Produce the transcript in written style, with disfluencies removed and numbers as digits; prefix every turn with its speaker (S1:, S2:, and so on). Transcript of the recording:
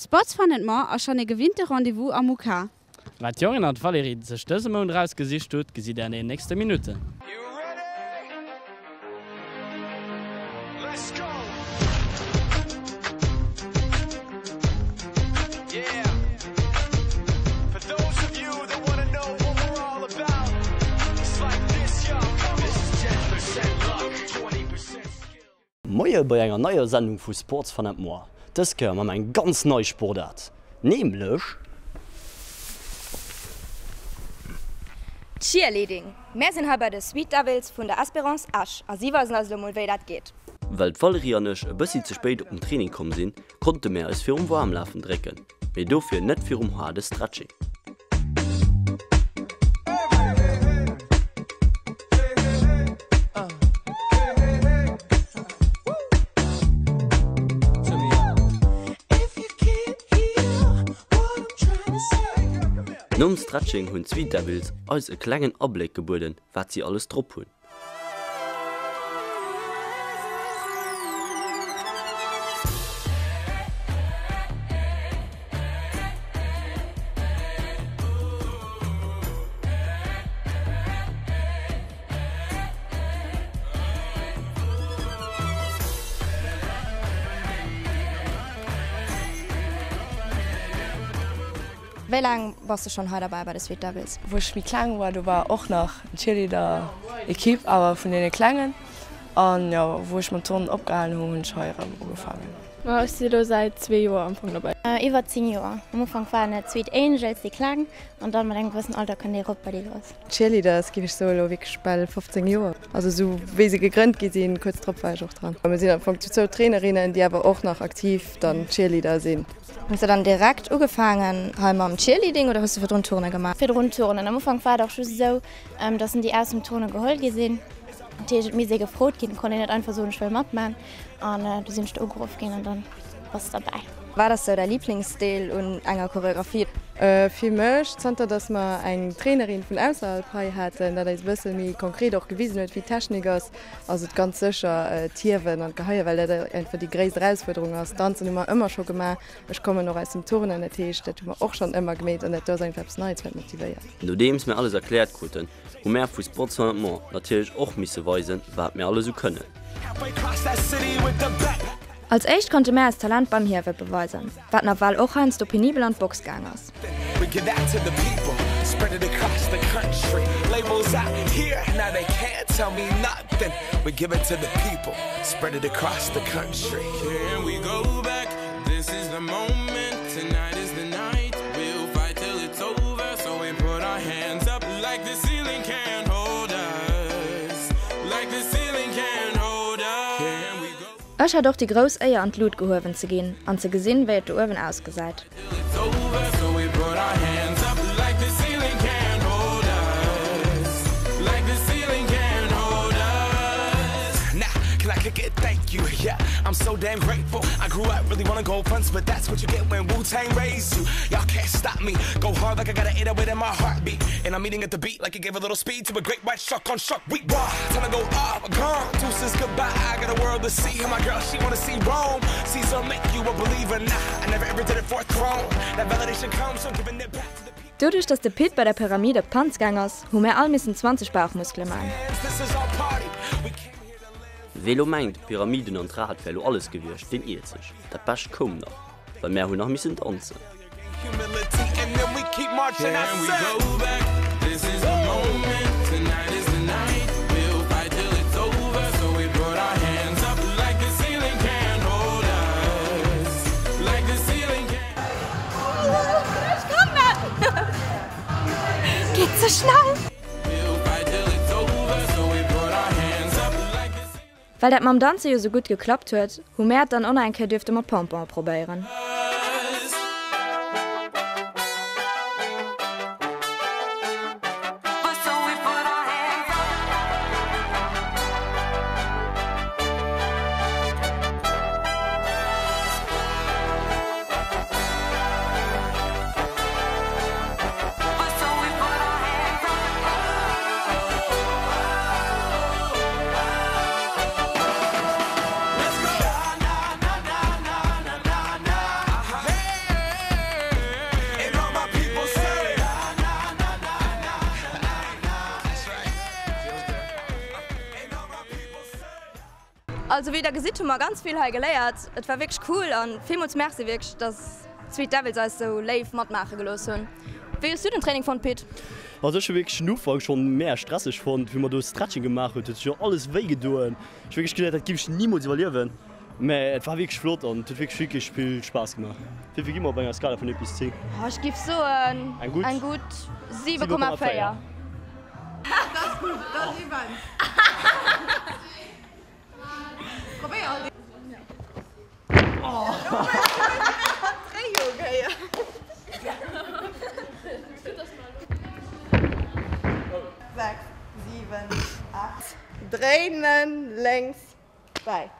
S1: Sports Fun and More ass schonn e gewinnte Rendez-vous am UK.
S2: Wat d'Jongen an d'Valérie sech dëse Mount erausgesicht hutt, gesitt där an den nächste Minutten. Moie bei enger neier Sendung vu Sports Fun and More. Dës Kéier mam eng ganz nei Sportaart, nämlech.
S3: Cheerleading. Mär sinn hei bei de Sweet Devils vun der Espérance Esch a si weisen eis elo mol wéi dat geet.
S2: Well d'Valérie an ech e bëssi ze spéit op den Training komm sinn, konnte mär eis virum Waarmlafen drécken, mee dofir net virum haarde Stretching. Nom Stretching hunn d'Sweet Devils eis e klengen Abléck gebueden, wat si alles drop hunn.
S3: Wéi laang bass de schonn hei derbäi bei de Sweet Devils?
S4: Wou ech méi kleng war, do war och nach eng Cheerleader Equipe, awer vun deene klengen. An jo, wou ech mam Turnen opgehalen hu, hunn ech hei erëm ugefaangen.
S5: Ma ech si lo säit zwee Joer am Fong dobäi.
S6: Iwwer 10 Joer. Am Ufank waren et Sweet Angels, déi kleng, an dann mat engem gewëssen Alter kënnt ee rop bei déi grouss.
S7: Cheerleaders, géif ech soen, elo wierklech bal 15 Joer. Also esou wéi se gegrënnt gi sinn, kuerz drop war ech och dran. Mir sinn am Fong zu zwou Trainerinnen, déi awer och nach aktiv dann Cheerleader sinn.
S3: Hues de dann direkt ugefaangen hei mam Cheerleading oder hues de virdrun Turne gemaach?
S6: Virdrun Turnen. Am Ufank war et och just esou, dass en déi aus dem Turne geholl gi sinn. Dat heescht, et misst ee gefrot ginn, et konnt een net einfach soen, ech wëll matman. An du sinn ech do ugeruff ginn an dann bass de derbäi.
S3: Wat ass sou däi Liblingsdeel un enger Choreographie?
S7: Fir mech, zanter dass mer eng Trainerin vun ausserhalb hei haten, dat eis e bësse méi konkret och gewisen huet, wéi d'Technik ass, ass et ganz sécher d'Hiewen an d'Geheien, well dat einfach déi gréisst Erausfuerderung ass. Danzen hu mer ëmmer scho gemaach, ech kommen och aus dem Turnen, dat heescht, dat hu mer och schonn ëmmer gemeet an dat do ass einfach eppes Neits, wat motivéiert.
S2: Nodeems mir alles erkläert kruten, hu mär vu Sports Fun and More natierlech och misse weisen, wat mir alles sou kënnen.
S3: Als éischt konnte mär eist Talent beim Hiewe beweisen, wat nawell och heiansdo penibel an d'Box gaang ass. Ech hat och déi grouss Éier an d'Lut gehuewen ze ginn an ze gesinn wéi et do uewen ausgesäit. Doduerch dass de Pit bei der Pyramid op d'Panz gaang ass, hu mär all missen 20 Bauchmuskele man.
S2: Wee lo mengt, d'Pyramiden an d'Rad wär lo alles gewiescht, deen iert sech. Dat Bescht koum nach, well mär hunn nach missen danzen.
S3: Geet ze schnell! Well dat mam Danze jo sou gutt geklappt huet, hu mär et dann och nach eng Kéier duerfte mat Pompon probéieren. Also wéi der gesitt hu mer ganz vill hei geléiert. Et war wierklech cool an villmools Merci wierklech dass d'Sweet Devils eis sou léif matmaache gelooss hunn. Wéi hues du den Training fonnt Pit?
S2: Also ech hu wierklech den Ufank schonn mega stresseg fonnt, wéi mer do Stretching gemaach huet, huet sech jo alles wéi gedoen. Ech hu wierklech geduet dat giff ech nimools iwwerliewen, mä et war wierklech flott an et huet wierklech wierklech vill Spaass gemaach. Wéi vill gi mer op enger Skala vun 1 bis 10?
S3: Oh ech giff soen eng gutt 7,4.
S7: Dréinen lénks bäi.